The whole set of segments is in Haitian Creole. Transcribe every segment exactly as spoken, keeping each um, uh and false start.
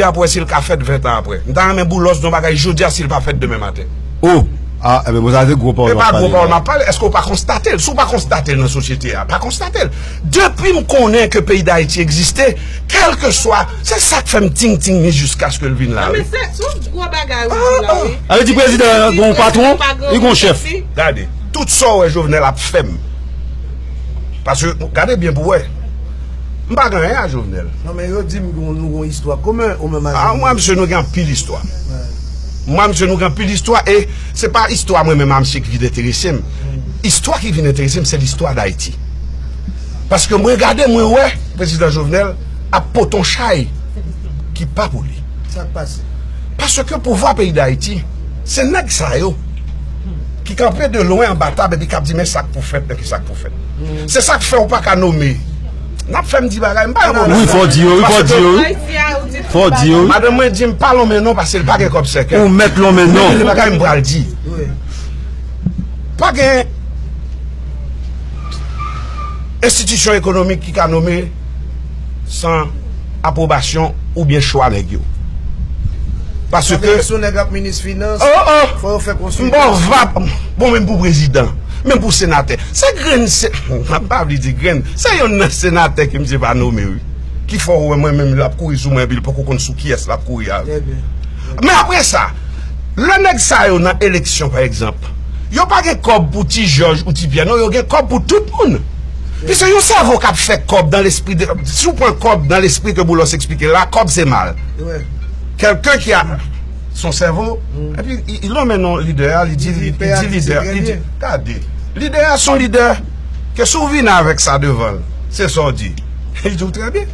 apre si l ka fèt ven tan apre. M ta renmen Boulos di yon bagay jodi a si l pa fèt demen maten. Oh! Ah, enben, bon, sa se gwo pawòl. E pa gwo pawòl m ap pale, èske w pa konstate l? Si w pa konstate l nan sosyete a, pa konstate l. Depi m konnen ke peyi Dayiti egziste, kèlkeswa, se sa k fè m ting ting ni jiskaske l vin la, wi. Men se, se yon gwo bagay ou di la, wi. Sa vle di prezidan an gen yon patwon, li gen yon chèf. Gade, tout sa w wè Jovenel ap fè m. Paske, gade byen pou w wè. M pa gen anyen a Jovenel. Non, men yo di m nou gen yon istwa komen, ou menm ak... Ah, mwen, misye, nou gen anpil istwa. Mwen, misye, nou gen anpil istwa, e se pa istwa mwen menm a misye ki vin enterese m. Istwa ki vin enterese m, se listwa Dayiti. Paske mwen gade, mwen wè, prezidan Jovenel ap pote yon chay ki pa pou li. Sa k pase? Paske pouvwa peyi Dayiti, se nèg sa yo ki kanpe de lwen anba tab epi k ap di, "Men sa k pou fèt, men ki sa k pou fèt." Se sa k fè w pa ka nome. N ap fè m di bagay, m pa yon... Wi, fò w di yo, wi, fò w di yo, wi. Fò w di yo, wi. Madanm mwen di m pa lonmen non paske l pa gen kòb sèkèy. Ou mèt lonmen non. Men bagay m pral di. Pa gen enstitisyon ekonomik ki ka nome san apwobasyon oubyen chwa nèg yo. Paske... Sa vle di si yon nèg ap minis finans, oh, oh, fò yo fè konsiltasyon. M ba w vap, bon, menm pou prezidan, menm pou senatè. Se grenn se... M pa vle di grenn. Se yonn nan senatè ke misye pa nome, wi. Ki fè w wè mwen menm l ap kouri sou mwen epi l poko konn sou kiyès l ap kouri a, wi. Men apre sa, lè nèg sa yo nan eleksyon, pa egzanp, yo pa gen kòb pou Ti Jòj ou Ti Pyè, non, yo gen kòb pou tout moun. Piske yon sèvo k ap fè kòb dans l'esprit de, si w pran kòb dans l'esprit ke Boulos eksplike la, kòb se mal. Kèlken ki a son sèvo, epi li lonmen non lidè a, li di, li di lidè, li di, gade, lidè a se yon lidè ke si w vin avèk sa devan l, se sa w di. Li di w trè byen.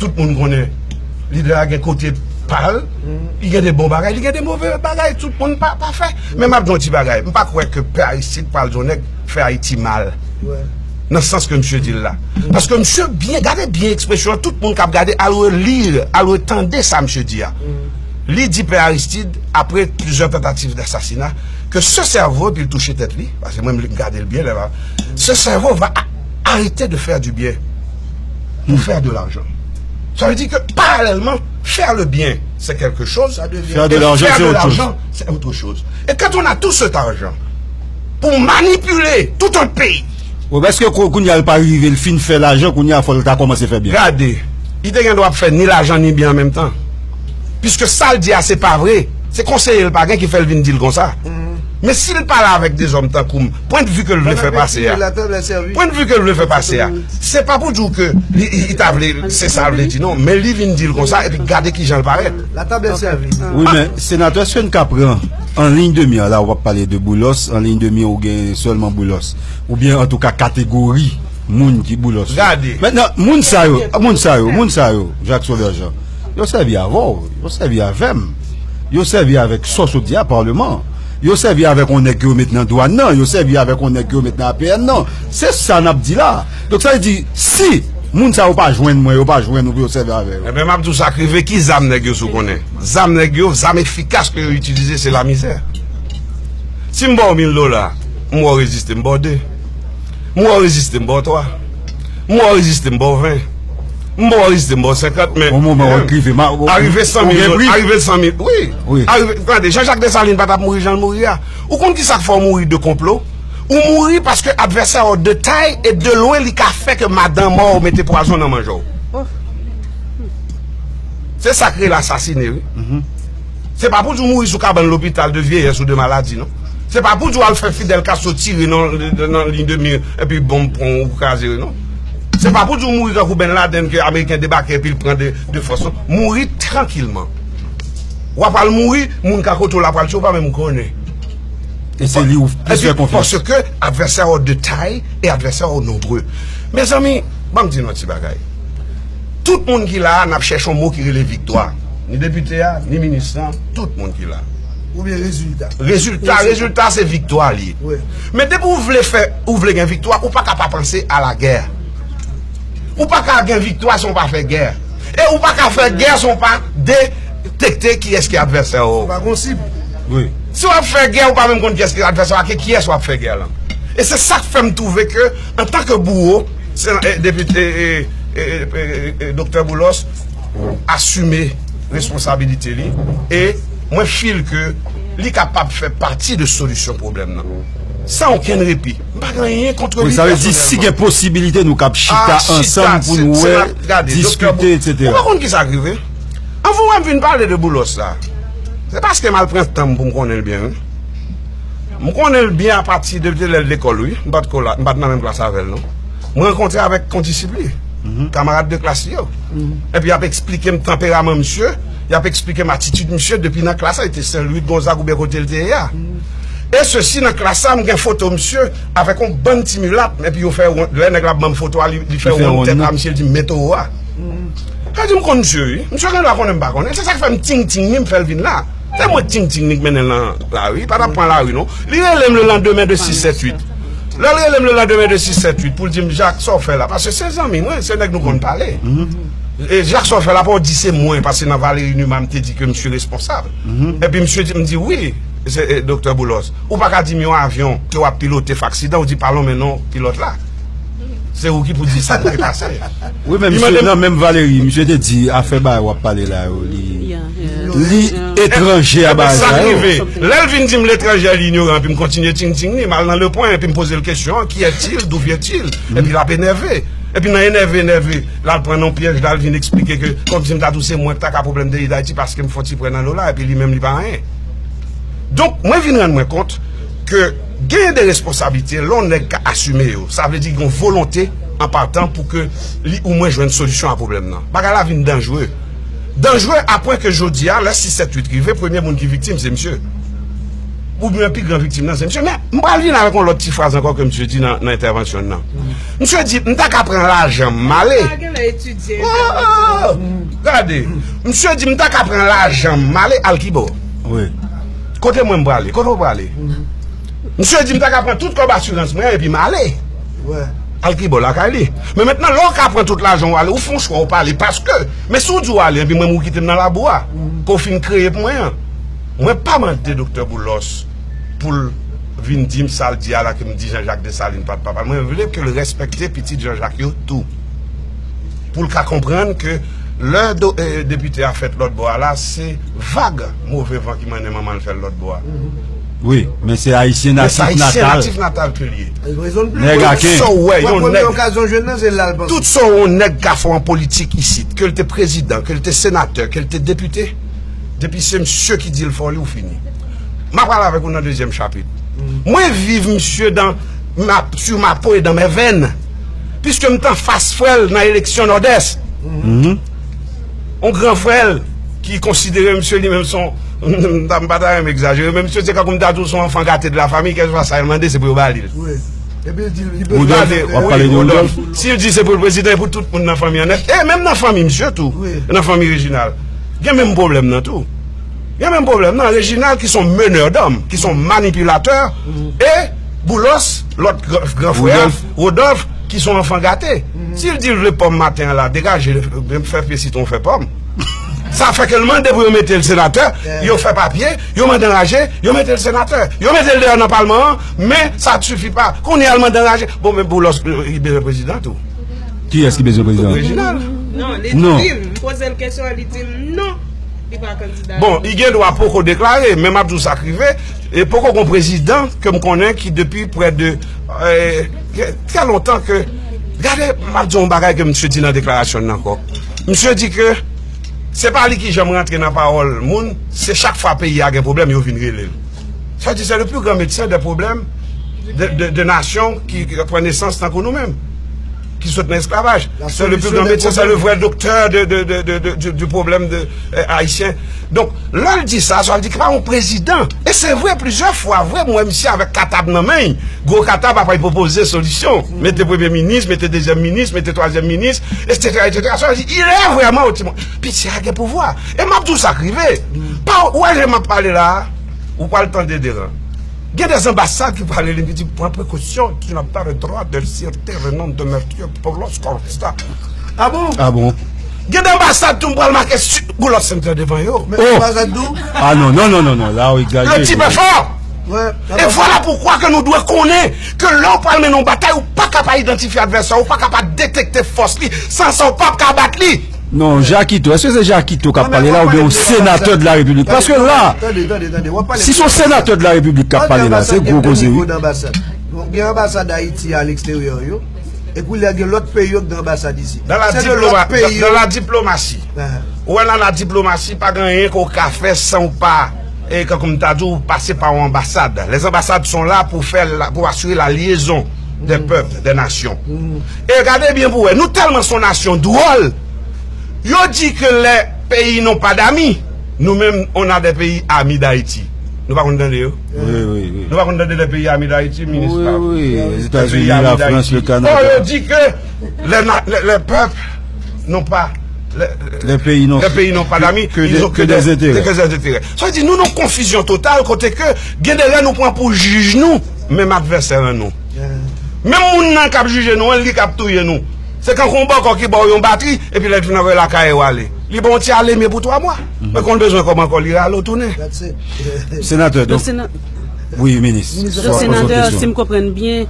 Tout moun konnen lidè a gen kote pa l, li gen de bon bagay, li gen de move bagay, tout moun pa pafè. Men m ap di yon ti bagay, m pa kwè ke Pè Aristide pral di yon nèg fè Ayiti mal. Nan sans ke misye di l la. Paske misye byen, gade byen ekspresyon an, tout moun k ap gade, al reli, al retande sa misye di a. Li di Pè Aristide, apre plizyè tantativ dasasina, ke ce cerveau, epi l touche tèt li, paske mwen m gade l byen lè la, ce cerveau va a- arrêter de faire du bien pour faire de l'argent. Ça veut dire que, parallèlement, faire le bien, c'est quelque chose. Faire de l'argent, c'est autre chose. Et faire de l'argent, c'est autre chose. Et quand on a tout cet argent pour manipuler tout un pays, wi, paske kou- kounye a l pa rive, l fin fè lajan, kounye a fò l ta kòmanse fè byen. Gade, li te gen dwa ap fè ni lajan ni byen an menm tan. Piske sa l di a se pa vre, se konseye l pa gen ki fè l vin di l konsa. Men si l pale avèk de zòm tankou m, pwennvi ke l vle fè pase a, pwennvi ke l vle fè pase a, se pa pou di w ke li, li, li ta vle, se sa l vle di, non, men li vin di l konsa, epi gade kijan l parèt. Wi, men senatè, èske n ka pran an liy de mi an, la w ap pale de Boulos, an liy de mi an ou gen sèlman Boulos, oubyen antouka kategori moun ki Boulos yo. Gade. Mentnan, moun sa yo, moun sa yo, moun sa yo, Jacques Sauveur Jean, yo sèvi avè w, yo sèvi avè m, yo sèvi avèk sa w sot di a, Palman. Yo sèvi avèk yon nèg ke yo met nan dwàn nan, yo sèvi avèk yon nèg ke yo met nan A P N nan. Se sa n ap di la. Donk, sa vle di, si moun sa yo pa jwenn mwen, yo pa jwenn ou pou yo sèvi avè yo. Enben, m ap di w sa k rive, ki zam nèg yo sou konnen? Zam nèg yo, zam efikas ke yo itilize, se lamizè. Si m ba w mil dola, m wè w reziste, m ba w de. M wè w reziste, m ba w twa. M wè w reziste, m ba w ven. M wè w reziste, m ba w senkant, men yon moman w rive, ma- ou- arive san mil, ou gen pri. Arive san mil, wi. Wi. Arive, tande, Jean Jacques Dessalines pa t ap mouri jan l mouri a. Ou konn ki sa k fè w mouri de konplo? Ou mouri paske advèsè w de taille et de loin li ka fè ke madanm ou mete pwazon nan manje w. Se sa k rele asasine, wi. Se pa pou di w mouri sou kabann lopital de vyeyès ou de maladi, non. Se pa pou di w al fè Fidel Castro tire nan, nan liy de mi epi bonm pran w ou kraze, non. Se pa pou di w mouri tankou Ben Laden ke Ameriken debake epi l pran de, de fòs, non. Mouri trankilman. W ap al mouri, moun ka kote w la pral tchwe, w pa menm konnen. E se li ou plis fè konfyans. Paske advèsè w de taille et advèsè w nombreux. Mezanmi, ban m di nou yon ti bagay. Tout moun ki la a, n ap chèche yon mo ki rele viktwa. Ni depite a, ni minis lan, tout moun ki la. Oubyen rezilta. Rezilta, rezilta se viktwa li ye. Wi. Men depi ou vle fè, ou vle gen viktwa, ou pa ka pa panse a la guerre. Ou pa ka gen viktwa san w pa fè gè. E ou pa ka fè gè san w pa detekte kiyès ki advèsè w. Ou pa gon sib. Wi. Si w ap fè gè, ou pa menm konn kiyès ki advèsè w ak kiyès w ap fè gè lan. E se sa k fè m twouve ke, antanke bouwo, se, e, depite, e, e, doktè Boulos, asime responsabilite li, e mwen feel ke li kapab fè pati de solisyon pwoblèm nan. San okenn repi. M pa gen anyen kont li pèsonèlman. Sa vle di, si gen posibilite, nou kab chita ansanm pou nou wè, diskite, etsetera. Ou pa konn ki sa k rive? Anvan w wè m vin pale de Boulos la, se paske m al pran tan m pou m konnen l byen, wi. M konnen l byen apati de, de lè l lekòl, wi. M pa t ko la, m pa t nan menm klas avè l, non. Mwen rankontre avèk kondisip li, kamarad de klas li yo. Epi y ap eksplike m tanperaman misye, y ap eksplike m atitid misye depi nan klas la, li te Sen Lwi, Gonzag oubyen kote l te ye a. E sesi nan klas la, m gen foto misye avèk yon bann ti milat, epi yo fè wonn, lè nèg la ap ban m foto a, li, li fè wonn tèt a misye, li di m men towo a. Sa di m konn misye, wi. Misye gen dwa konnen m pa konnen. Se sa k fè m ting ting li, m fè l vin la. Se mwen k ting ting li k mennen l nan lari. Li pa t ap pran lari, non. Li rele m lelandemen de sis sèt uit. Lè l rele m lelandemen de sis sèt uit pou l di m, Jacques, sa w fè la? Paske se zanmi mwen, se nèg nou konn pale. E Jacques, sa w fè la, pa w di se mwen, paske nan Valéry Numa, m te di ke misye responsab. Epi misye di, m di, wi, se, e, Doktè Boulos. Ou pa ka di m yon avyon ke w ap pilote fè aksidan, ou di pa lonmen non pilòt la. Se ou ki pou di sa pou te pase. Wi, men misye nan menm Valéry, misye te di afè bagay w ap pale la yo, li, li etranje a bagay sa yo. Lè l vin di m l etranje, li inyoran, epi m kontinye ting ting li, m al nan Le Point, epi m poze l kesyon, qui est-il, d'où vient-il? Epi l ap enève. Epi nan enève, enève, l al pran nan yon pyèj la, l vin eksplike ke kòmsi m ta di w se mwen k ta ka pwoblèm peyi Dayiti paske m fè yon ti prè nan dola, epi li menm li pa anyen. Donk, mwen vin rann mwen kont ke genyen de responsablite, lè yon nèg ka asime yo, sa vle di gen yon volonte an patan pou ke li omwen jwenn solisyon a pwoblèm nan. Bagay la vin danjre. Danjre apwen ke jodi a, lè sis sèt uit rive, premye moun ki viktim, se misye. Oubyen pi gran viktim nan, se misye. Men, m pral vin avèk yon lòt ti fraz ankò ke misye di nan, nan entèvansyon l nan. Misye di, m ta ka pran lajan m ale. Gade, misye di, m ta ka pran lajan m ale al kibò. Kote mwen m prale? Kote w prale? Misye di, m ta ka pran tout kòb asirans mwen epi m ale. Al kibò? Lakay li. Men mentnan, lè w ka pran tout lajan w ale, ou fè yon chwa, ou pa ale. Paske, men si w di w ale, epi mwen, ou kite m nan labou a, ke w fin kreye pou mwen an. Mwen pa mande Doktè Boulos pou l vin di m sa l di a la, ke m di Jean Jacques Dessalines pa t papa l. Mwen vle ke l respekte pitit Jean Jacques yo tou. Pou l ka konprann ke lè do, e, depite a fèt lòt bò a la, se vag move van ki mennen manman l fè l lòt bò a. Wi, men se ayisyen natif natal. Men se ayisyen natif natal ke l ye. Nèg aken. Tout sa w wè, yon nèg, tout sa w wè yon nèg ka fè an politik isit, ke l te prezidan, ke l te senatè, ke l te depite, depi se misye ki di l fè w li, ou fini. M a pral avèk ou nan dezyèm chapit. Mwen viv misye dan ma, sur ma peau et dans mes veines. Piske m t anfas frè l nan eleksyon Nòdès. Yon gran frè l ki konsidere misye li menm se yon, m pa ta renmen egzajere, men misye se kankou m ta di w se yon anfan gate de la famille, kèlkeswa sa l mande, se pou yo ba li l. Rodolphe, w ap pale de Rodolphe? Si l di se pou l prezidan, e pou tout moun nan fanmi an nèt, e menm nan fanmi misye tou, nan fanmi Reginald, gen menm pwoblèm nan tou. Gen menm pwoblèm nan. Reginald ki se yon meneur d'hommes, ki se yon manipilatè, e Boulos, lòt gran, gran frè a, Rodolphe, ki se yon anfan gate. Si l di l vle pòm maten an la, degaje, fè pye sitwon, fè pòm. Sa fè ke l mande pou yo mete l senatè, yo fè papye, yo mande anraje, yo mete l senatè. Yo mete l deyò nan palman an, men sa sifi pa. Kounye a l mande anraje. Bon, men Boulos, li bezwen prezidan tou. Kiyès ki bezwen prezidan? Reginald. Non, li di m, m poze l kesyon an, li di m non, li pa kandida. Bon, li gen dwa poko deklare, men m ap di w sa k rive, e poko gon prezidan ke m konnen ki depi prè de, e, trè lontan ke, gade, m ap di w yon bagay ke misye di nan deklarasyon l nan ankò. Misye di ke se pa li ki janm rantre nan pawòl moun, se chak fwa peyi a gen pwoblèm, yo vin rele l. Sa vle di, se le pli gran medsen de pwoblèm de, de, de nasyon ki, ki pran nesans tankou nou menm, ki sot nan esklavaj. Se le pli gran medsen, se le vrè doktè de, de, de, de, de, du, du problème de, eh, ayisyen. Donk, lè l di sa, sa vle di ki pa yon prezidan. E se vre, plizyè fwa, vre, m wè misye avèk katab nan men l. Gwo katab apre l pwopoze solisyon. Mete premye minis, mete dezyèm minis, mete twazyèm minis, etsetera, etsetera. Sa vle di, il est vraiment au timon. Piti a gen pouvwa. E m ap di w sa k rive. Pa, ou wè jan m ap pale la a, ou pral tande deran. Gen de anbasad ki pral rele m ki di, pran prekosyon, tu n'as pas le droit de citer le nom de Mathieu Boulos Constant. Ah bon? Ah bon? Gen de anbasad tou m pral make Boulos Center devan yo. Men anbasad tou? Ah non, non, non, non, non, la ou egzajere. Le type est fort. E vwala poukwa ke nou dwe konnen ke lè w pral mennen yon batay, ou pa ka pa idantifye advèsè w, ou pa ka pa detekte fòs li, san sa w p ap ka bat li. Non, Jakito, èske se Jakito k ap pale la oubyen yon senatè de la Repiblik? Paske la, si se yon senatè de la Repiblik k ap pale la, se gwo koze, wi. Gen anbasad Ayiti a leksteryè yo. E koulye a gen lòt peyi yo k gen anbasad isi. Se de lòt peyi yo. Dans la diplomasi. Ou wè nan la diplomasi, pa gen anyen ke w ka fè san w pa e kankou m ta di w, pase pa yon anbasad. Les ambassades sont là pour faire la, pour assurer la liaison des peuples, des nations. E gade byen pou wè, nou tèlman se yon nasyon dwòl, yo di ke les pays n'ont pas d'amis, nous mêmes on a des pays amis d'Haïti. Nou pa konn tande yo? Nou pa konn tande les pays amis d'Haïti, minis? Wi, wi, Ozetazini, Lafrans, le Kanada. Oh, yo di ke les peuples n'ont pas les pays n'ont pas d'amis, ils ont que des intérêts. Sa vle di nou nan konfizyon total kote ke gen de lè nou pran pou jij nou menm advèsè an nou. Menm moun nan k ap jije nou an, li k ap touye nou. Se kankou yon bòkò ki ba w yon batri, epi lè l fin antre lakay ou ale. Li ba w yon ti alemye pou twa mwa. Men kon l bezwen kòb ankò, li rale w tounen. Senatè, donk, wi, minis. Donk, senatè, si m konprann byen,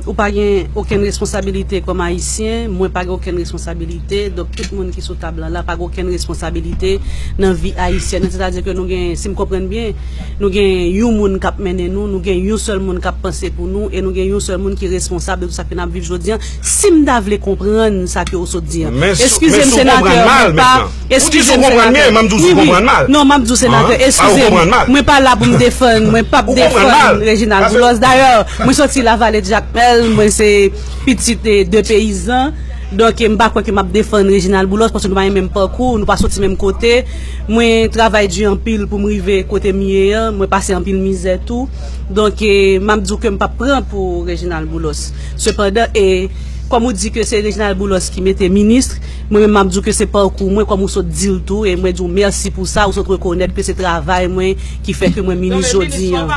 ou pa gen okenn responsabilite kòm ayisyen, mwen pa gen okenn responsabilite, donk tout moun ki sou tab lan la pa gen okenn responsabilite nan vi ayisyèn nan. Sètadi ke nou gen, si m konprann byen, nou gen yon moun k ap mennen nou, nou gen yon sèl moun k ap panse pou nou, e nou gen yon sèl moun ki responsab de tout sa ke n ap viv jodi an. Si m ta vle konprann sa ke w sot di an, eskize m senatè, mwen pa, eskize m senatè. Wi, wi. Non, m ap di w senatè, eskize m. Mwen pa la pou m defann, mwen p ap defann Reginald Boulos. Dayè, mwen soti Lavale Jakmèl, mwen se pitit de peyizan. Donk, m pa kwè ke m ap defann Reginald Boulos, paske nou pa gen menm pakou, nou pa soti menm kote. Mwen travay di anpil pou m rive kote m ye an, mwen pase anpil mizè tou. Donk, m ap di w ke m p ap pran pou Reginald Boulos. Sepandan, e, kòm ou di ke se Reginald Boulos ki mete minis, mwen menm m ap di w ke se pakou mwen, kòm ou sot di l tou, e mwen di w mèsi pou sa, ou sot rekonèt ke se travay mwen ki fè ke mwen minis jodi an.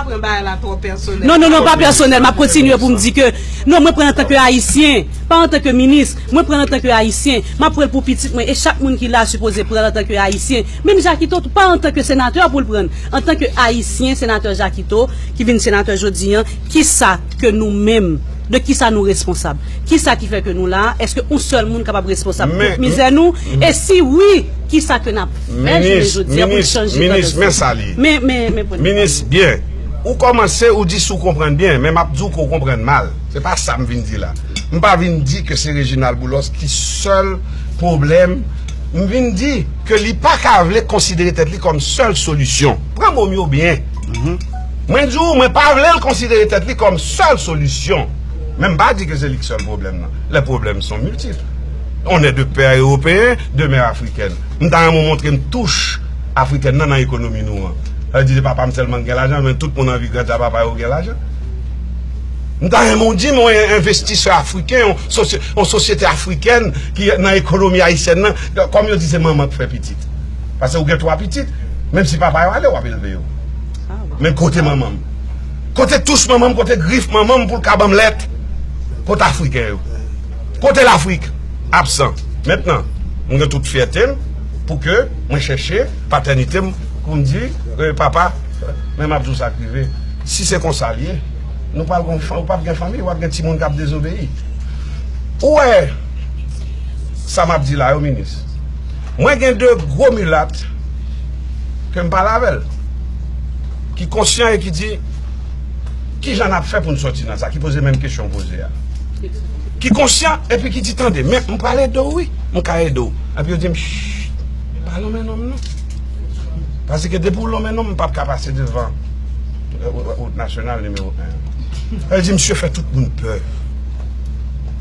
Non, non, non, pa pèsonèl, m ap kontinye pou m di ke, non, mwen pran antanke ayisyen, pa antanke minis, mwen pran antanke ayisyen, m ap pran l pou pitit mwen, e chak moun ki la sipoze pran l antanke ayisyen. Menm Jakito tou, pa antanke senatè pou l pran l, antanke ayisyen, senatè Jakito, ki vin senatè jodi an, kisa ke nou menm, de kisa nou responsab? Kisa ki fè ke nou la a? Èske yon sèl moun kapab responsab tout mizè nou? E si wi, kisa ke n ap fè jounen jodi an pou n chanje tandans? Minis, men sa li. Minis, byen. Ou kòmanse, ou di si w konprann byen, men m ap di w ke w konprann mal. Se pa sa m vin di la. M pa vin di ke se Reginald Boulos ki sèl pwoblèm. M vin di ke li pa ka vle konsidere tèt li kòm sèl solisyon. Pran mo m yo byen. Mwen di w, mwen pa vle l konsidere tèt li kòm sèl solisyon. Men m pa di ke se li k sèl pwoblèm nan. Les problèmes sont multiples. On est de pères européens, de mères africaines. M ta renmen w montre m touch afrikèn nan nan ekonomi nou an. Sa vle di se papa m sèlman ki gen lajan, men tout moun anvi grandi a papa yo gen lajan. M ta renmen w di m yon envestisè afriken, yon sosyete afrikèn ki nan ekonomi ayisyèn nan, kòm yo di se manman k fè pitit. Paske ou gen twa pitit, menm si papa yo ale, w ap elve yo. Men kote manman m? Kote touch manman m, kote grif manman m pou l ka ban m lèt? Kote afriken yo? Kote Lafrik? Absan. Mentnan, mwen gen tout fyète m pou ke mwen chèche patènite m pou m di, papa, men m ap di w sa k rive. Si se konsa l ye, nou pral gen, ou p ap gen fanmi, w ap gen timoun k ap dezobeyi. Ou wè sa m ap di la yo, minis? Mwen gen de gwo milat ke m pale avè l, ki konsyan e ki di, kijan n ap fè pou n sòti nan sa, ki poze menm kesyon w poze a. Ki konsyan epi ki di, tande, men m pral ede w wi, m ka ede w. Epi yo di m, chh, pa lonmen non m non. Paske depi w lonmen non m, m p ap ka pase devan wout nasyonal nimewo en an. Sa vle di misye fè tout moun pè.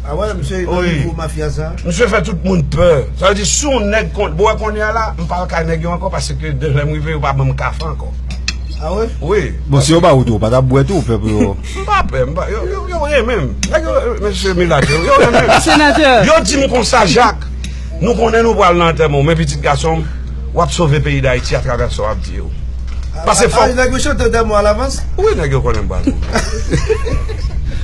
Ah ouais, misye nan nivo mafya sa. Misye fè tout moun pè. Sa vle di si yon nèg kon, bon, wè kounye a la, m pa al kay nèg yo ankò paske de lè m rive yo pa ban m kafe ankò. Ah ouais? Wi. Bon, si yo ba ou tou, ou pa t ap bwè tou, pèp yo. M pa pè, m pa, yo, yo, yo renmen m. Nèg yo, mesye milat yo, yo renmen m. Senatè. Yo di m konsa, Jak, nou konnen nou pral nan antèman w, men pitit gason m, w ap sove peyi Dayiti atravè sa w ap di yo. Pase fòk. Nèg yo chante antèman w alavans? Wi, nèg yo konnen m pral mouri.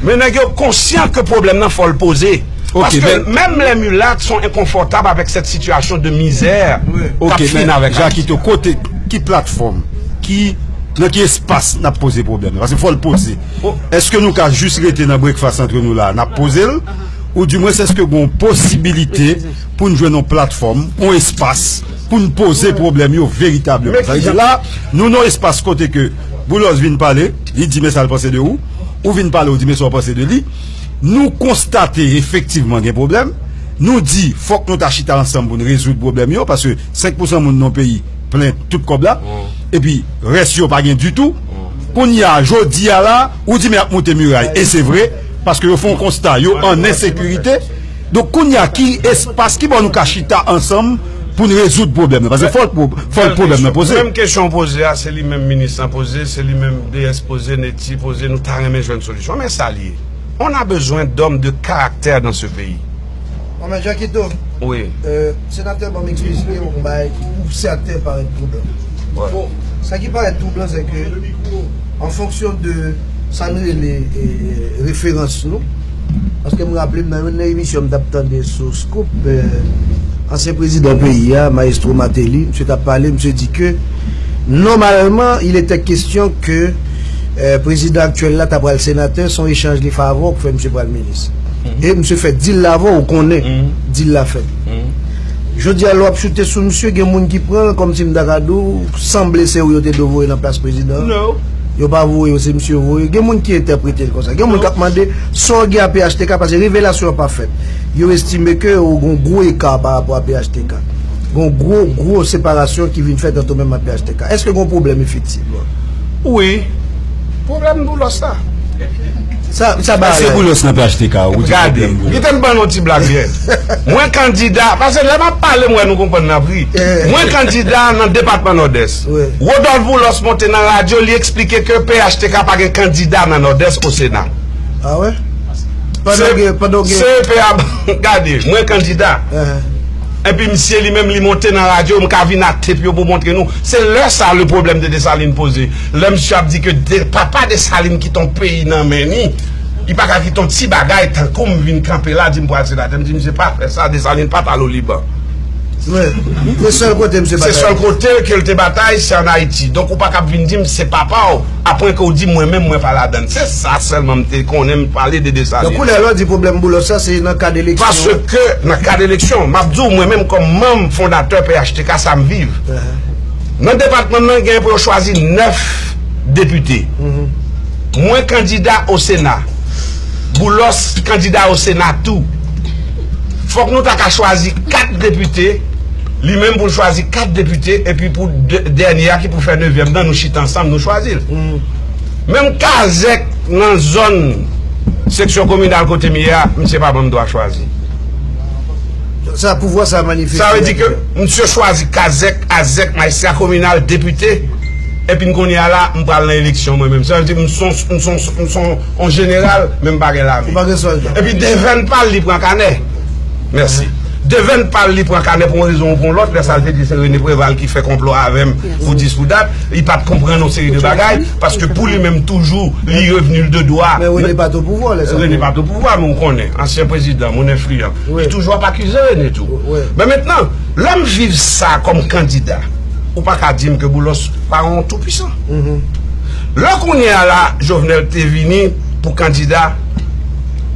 Men nèg yo konsyan ke pwoblèm nan fò l poze. Paske menm les mulates sont inconfortables avec cette situation de misère k ap fini avèk Ayiti. Jakito, kote, ki platfòm, ki, nan ki espas n ap poze pwoblèm nan? Paske fò l poze. Èske nou ka jis rete nan breakfast antre nou la, n ap poze l? ou dimwens èske gen yon posibilite pou n jwenn yon platfòm, yon espas, pou n poze pwoblèm yo veritableman. Sa vle di la, nou nan yon espas kote ke Boulos vin pale, li di men sa l panse de ou, ou vin pale, ou di men sa w panse de li. Nou konstate efektivman gen pwoblèm. Nou di, fòk nou ta chita ansanm pou n rezoud pwoblèm yo, paske senk pousan moun nan peyi plen tout kòb la, epi rès yo pa gen ditou. Kounye a, jodi a la, ou di men y ap moute miray, e se vre, paske yo fè yon konsta, yo an ensekirite. Donk, kounye a, ki espas, ki bò nou ka chita ansanm pou n rezoud pwoblèm nan? Paske fòk pwo-, fòk pwoblèm nan poze. Menm kesyon w poze a, se li menm minis lan poze, se li menm D S poze, Netty poze, nou ta renmen jwenn solisyon. Men sa l ye. On a besoin d'hommes de caractère dans ce pays. Bon, men Jackito, wi, euh, senatè ban m eksplike yon bagay ki pou sèten parèt twouban. Bon, sa ki parèt twouban, se ke, an fonksyon de sa n rele, e, e, referans nou, paske m raple m nan youn nan emisyon m t ap tande sou Scoop, e, ansyen prezidan peyi a, Maestro Martelly, misye t ap pale, misye di ke, nòmalman, il était question ke, e, prezidan aktyèl la ta pral senatè, se yon echanj li fè avè w k fè misye pral minis. E misye fè deal la avè w, ou konnen deal la fèt. Jodi a, lè w ap choute sou misye, gen moun ki pran l kòmsi m ta ka di w, sanble se ou yo te dwe voye nan plas prezidan an. Yo pa voye w, se misye yo voye. Gen moun ki entèprete l konsa. Gen moun k ap mande sa w gen a P H T K, paske revelasyon an pa fèt. Yo estime ke ou gen yon gwo eka pa rapò a P H T K. Gen yon gwo, gwo separasyon ki vin fèt ant ou menm ak P H T K. Èske gen yon pwoblèm efektivman? Wi. Pwoblèm Boulos la. Sa, sa ba. Èske Boulos nan P H T K ou di pwoblèm Boulos? Gade, kite m ban nou ti blag yè. Mwen kandida, paske lè m ap pale, m wè nou konprann n ap ri. Mwen kandida nan depatman Nòdès. Wi. Rodolphe Boulos monte nan radyo, li eksplike ke P H T K pa gen kandida nan Nòdès o Sena. Ah wè? Pandan gen, pandan gen C E P a, gade, mwen kandida. Epi misye li menm li monte nan radyo, m ka vin ak tep yo pou montre nou. Se lè sa le problème de Dessalines poze. Lè misye ap di ke de, papa Dessalines kite yon peyi nan men ni, li pa ka kite yon ti bagay tankou m vin kanpe la, di m pral senatè. M di misye pa fè sa, Dessalines pa t al o Liban. Wi. Se sèl kote misye batay. Se sèl kote ke l te batay, se ann Ayiti. Donk ou pa ka vin di m se papa w. Apre ke w di mwen menm, mwen pa ladann. Se sa sèlman m te konnen, m pale de Desalin. Donk kounye a la w di pwoblèm Boulos sa se nan kad eleksyon. Paske nan kad eleksyon, m ap di w mwen menm kòm manm fondatè P H T K sa m viv. Nan depatman nan gen pou yo chwazi nèf depite. Mwen kandida o Sena. Boulos kandida o Sena tou. Fòk nou ta ka chwazi kat depite, li menm pou l chwazi kat depite, epi pou dè-, dènye a ki pou fè nevyèm nan, nou chita ansanm, nou chwazi l. Menm kazèk nan zòn seksyon kominal kote m ye a, misye pa ban m dwa chwazi. Sa, pouvwa sa manifeste. Sa vle di ke misye chwazi kazèk, azèk, majistra kominal, depite, epi n kounye a la, m pral nan eleksyon mwen menm. Sa vle di m son, m son, m son, on jeneral, men m pa gen lame. Ou pa gen sòlda. Epi devèn pa l, li pran kanè. Mèsi. Devèn pa l, li pran kanè pou yon rezon ou pou yon lòt. Lè sa l te di se René Préval ki fè konplo avè m pou dis pou dat, li pa t konprann yon seri de bagay, paske pou li menm toujou, li revni l de dwa. Men René pa t o pouvwa lè sa. René pa t o pouvwa, men ou konnen, ansyen prezidan, moun enfliyan. Li toujou ap akize René tou. Men mentnan, lè m viv sa kòm kandida, ou pa ka di m ke Boulos pa yon toupwisan. Lè kounye a la, Jovenel te vini pou kandida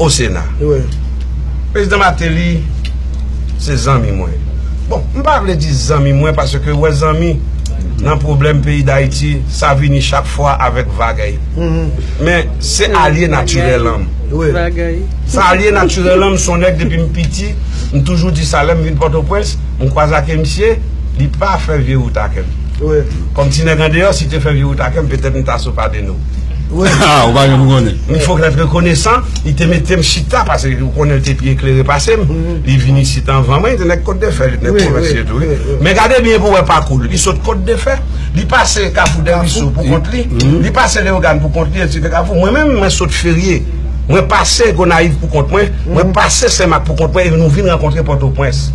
o Sena. Prezidan Martelly se zanmi mwen. Bon, m pa vle di zanmi mwen paske wè zanmi nan pwoblèm peyi Dayiti, sa vini chak fwa avèk vagay. Men se alye natirèl an m. Sa alye natirèl an m, se yon nèg depi m piti, m toujou di sa lè m vin Pòtoprens, m kwaze ak misye, li pa fè vye wout ak m. Kòm ti nèg andeyò, si te fè vye wout ak m, petèt m ta sou pa de nou. Ou pa janm konnen. M fòk nèt rekonesan, li te mete m chita, paske ou konnen l te pi eklere pase m. Li vin isit anvan mwen, li te nèg Kòt de Fè, li te nèg pwovens li tou, wi. Men gade byen pou wè pakou l. Li sot Kòt de Fè, li pase Kafou Dèriso pou kont li, li pase Leyogàn pou kont li, etsetera. Mwen menm, mwen sot Ferye. Mwen pase Gonayiv pou kont mwen, mwen pase Senmak pou kont mwen, e nou vin rankontre Pòtoprens.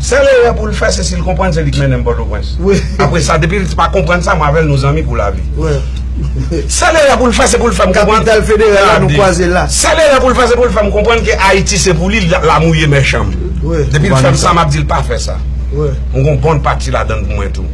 Sèl erè pou l fè, se si l konprann se li k mennen m Pòtoprens. Apre sa, depi l pa konprann sa, mwen avè l nou zanmi pou lavi. Sèl erè pou l fè, se pou l fè m konprann. Kapital federal la, nou kwaze la. Sèl erè pou l fè, se pou l fè m konprann ke Ayiti se pou li, l ap mouye mèchan m. Depi l fè m sa, m ap di l pa fè sa. M gon bòn pati ladann pou mwen tou.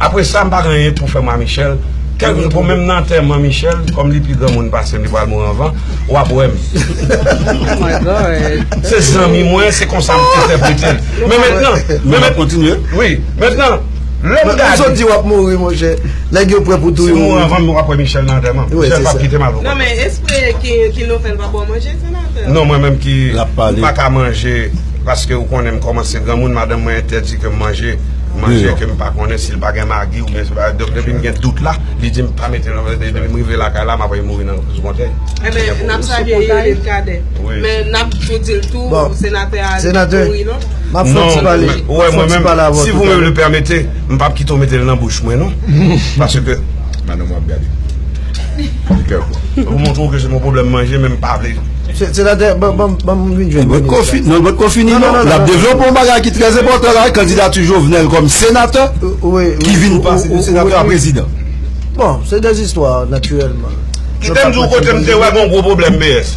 Apre sa, m pa gen anyen pou fè mwa Michel. Kèlkeswa, bon, menm nan antèman Michel, kòm li pi granmoun pase m, li pral mouri anvan, w ap wè m. Oh my God. Se zanmi mwen, se konsa m entèprete l. Men mentnan, men N ap mentnan, kontinye. Wi, mentnan, lè m Mwen sou gade, di w ap mouri, monchè. Nèg yo prè pou si touye m mouri w. Anvan m, w ap wè Michel nan antèman. Wi, Michel se p ap sa. Kite m al pou Non, kont. Men espre ki, ki nou fè l pa bon manje, senatè. Non, mwen menm ki L ap pale. M pa ka manje, paske ou konnen m kòmanse granmoun, madanm mwen entèdi ke m manje manje Deyò. Ke m pa konnen si l pa gen magi oubyen se pa. Donk, depi m gen dout la, li di m pa mete nan, depi m rive lakay la, m ap mouri nan sou kontèy. Enben, n ap salye Evelyn Cadet. Wi. Men n ap tou di l tou, Bon. Senatè a Senatè. Mouri, non? M ap fè yon ti pale. Wè, mwen menm, si vous me le permettez. M p ap kite w mete l nan bouch mwen, non. Paske, madanm w ap gade. Be careful. Ou montre w ke se yon pwoblèm manje, men m pa vle. Senatè, ban m vin jwenn. Bòt konfi, non, bòt konfini, non. L ap devlope yon bagay ki trè enpòtan la, kandidati Jovenel kòm senatè, ki vin pase de senatè a prezidan. Bon, se de zistwa, natirèlman. Kite m di w kote m te wè gen yon gwo pwoblèm, B S.